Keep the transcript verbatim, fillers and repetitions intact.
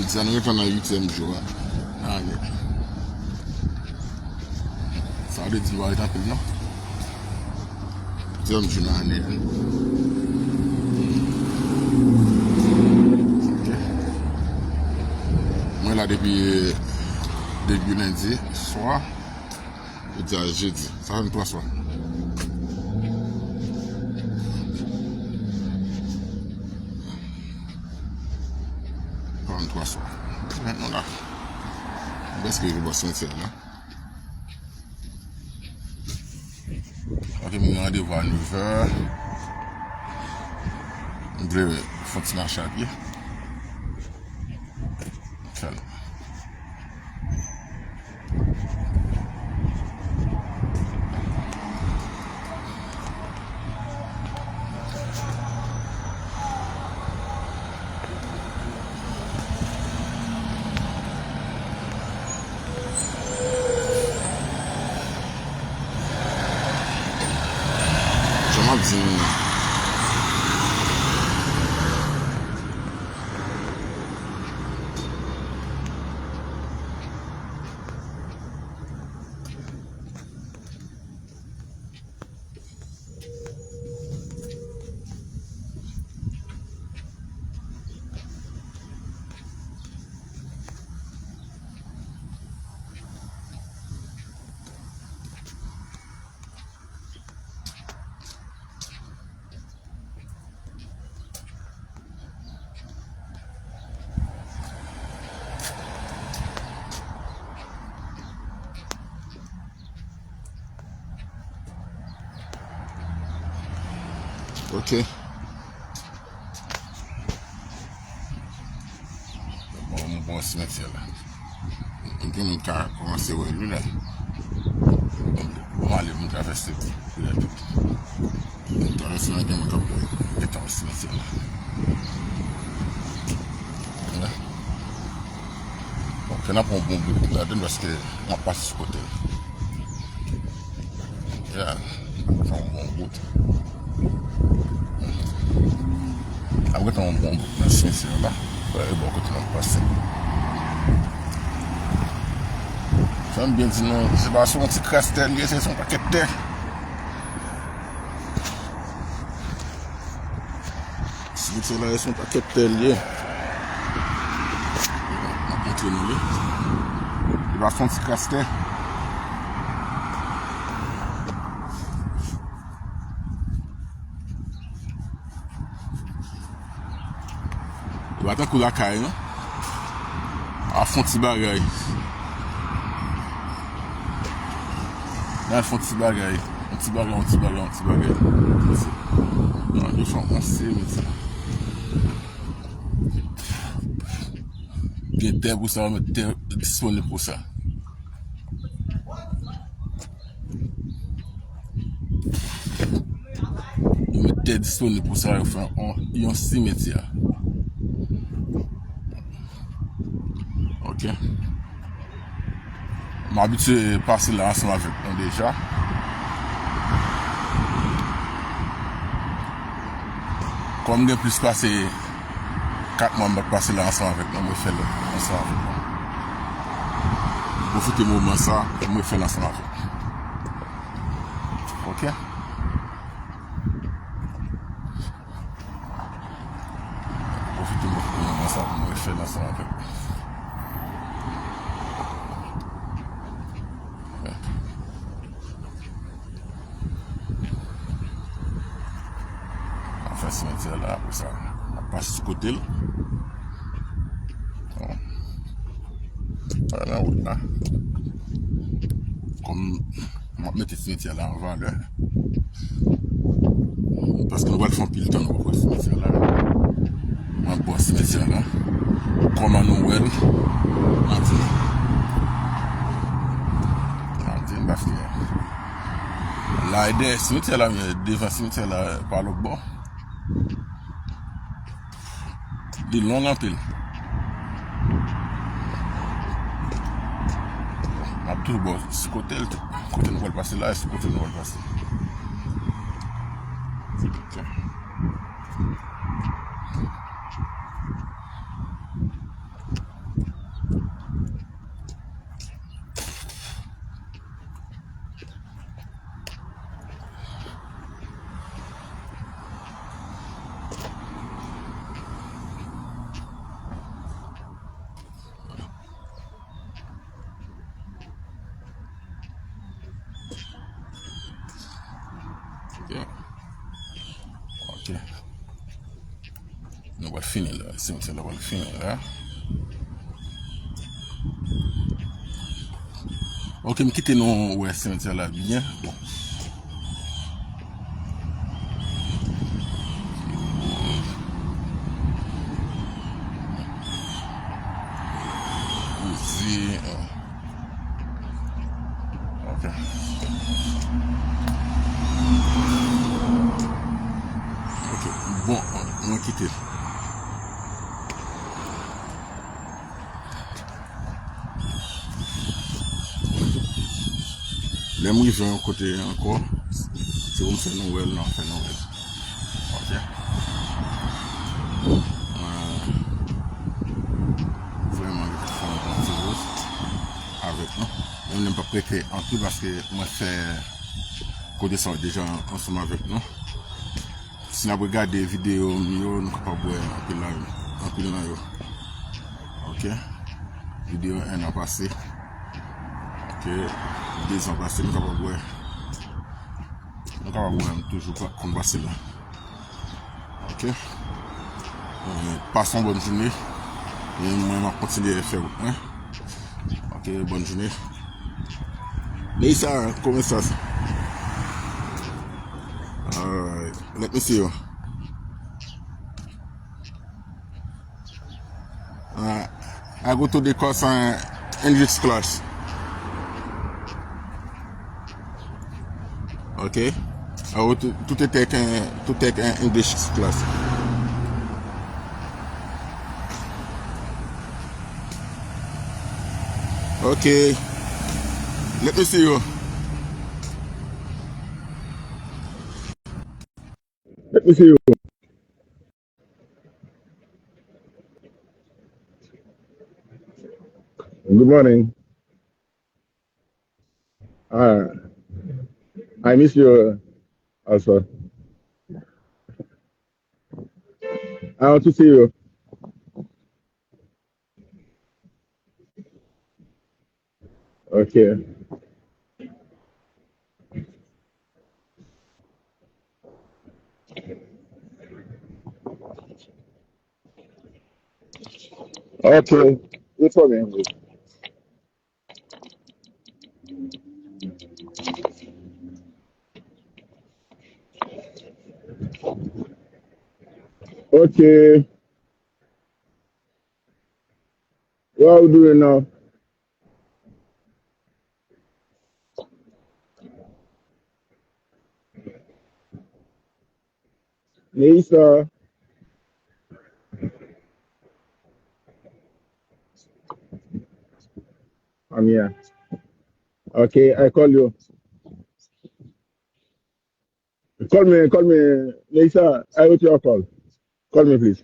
Sa nou gentan nan uityèm jou a. Ane. Sa vle di nou pa ret anpil non. Uityèm jou nan ane a. Ok. Mwen la depi, depi lendi swa. Jodi a jedi. Sa fè m twa swa. Sa fè m twa swa. Men nou la. M prèske rive bò simetyè la. Ok, m gen randevou a nevè. M vle fè yon ti mache a pye. Fè l. Jan m ap di nou. Ok. Bon, m bon simetyè la. Gen moun ka kòmanse wè l wi la. Bon, ale, moun travèse wi la tou. Moun travèse la, gen moun k ap wè. Gentan wè simetyè la. Wi. Bon, fè n ap pran yon bon bout ladan paske m ap pase sou kote l. Yeah, m ap pran yon bon bout. Apre tan yon bon bout nan simetyè la, e bò kote m ap pase. Fè m byen di nou, se pa sou yon ti kras tè l ye, se sou yon pakèt tè. Simetyè la, se yon pakèt tè l ye. M ap montre nou li. Li pa fè yon ti kras tè. Li pa tankou lakay, non. A fon ti bagay. Nan fon ti bagay. Yon ti bagay, yon ti bagay, yon ti bagay. Nan, yo fè yon simetyè. Gen tè pou sa, yo met tè disponib pou sa. Yo met tè disponib pou sa, yo fè yon, yon simetyè. Ok. M abitye pase la ansanm avèk nou deja. Kòm gen plis pase kat mwa m pa t pase la ansanm avèk nou, mwen fè l ansanm avèk nou. M pwofite moman sa, mwen fè l ansanm avèk nou. Ok? Pwofite moman sa pou mwen fè l ansanm avèk nou. N ap fè simetyè la, apre sa, n ap pase sou kote l. Bon. Wala, nan wout la. Kòm m ap mete simetyè la an valè. Paske nou pral fè anpil tan nou pral simetyè la. Mwen bò simetyè la. Kòman nou wè l? N ap di nou. N ap di nou paske la e dèyè simetyè la, men devan simetyè la pa lòt bò. Li long anpil. M ap toujou bò sou kote l tou. Kote nou pral pase la, e sou kote nou pral pase. Ok. Fini la, simetyè la pral fini la. Ok, m kite nou wè simetyè la byen. Bon. Poze, ah. Ok. Ok, bon, mwen kite l. Lè m rive yon kote ankò, se pou m fè nou wè l, nan fè nou wè l. Ok. Mwen vrèman fè yon bon ti pòz avèk nou. Mwen menm m p ap rete anpil paske mwen fè konesans deja ansanm avèk nou. Si n ap regade videyo m yo, nou kapab wè anpil nan, anpil nan yo. Ok. Videyo en an pase. Ok. De zan pase, nou kapab wè. Nou kapab wè m toujou pa- konn pase la. Ok. Eh, pase yon bòn jounen. E mwen, m ap kontinye fè wout mwen. Ok, bòn jounen. Neisa, comment ça? Alright. Let me see you. Uh, I go to the course, uh, English class. Okay. I go to, to take, uh, to take an English class. Okay. Let me see you. Let me see you. Good morning. Uh, I miss you also. I want to see you. Okay. Okay. Wait for me. Okay. What are we doing now? Neisa. I'm here. Okay, I call you. Call me, call me, Neisa. I wait your call. Call me, please.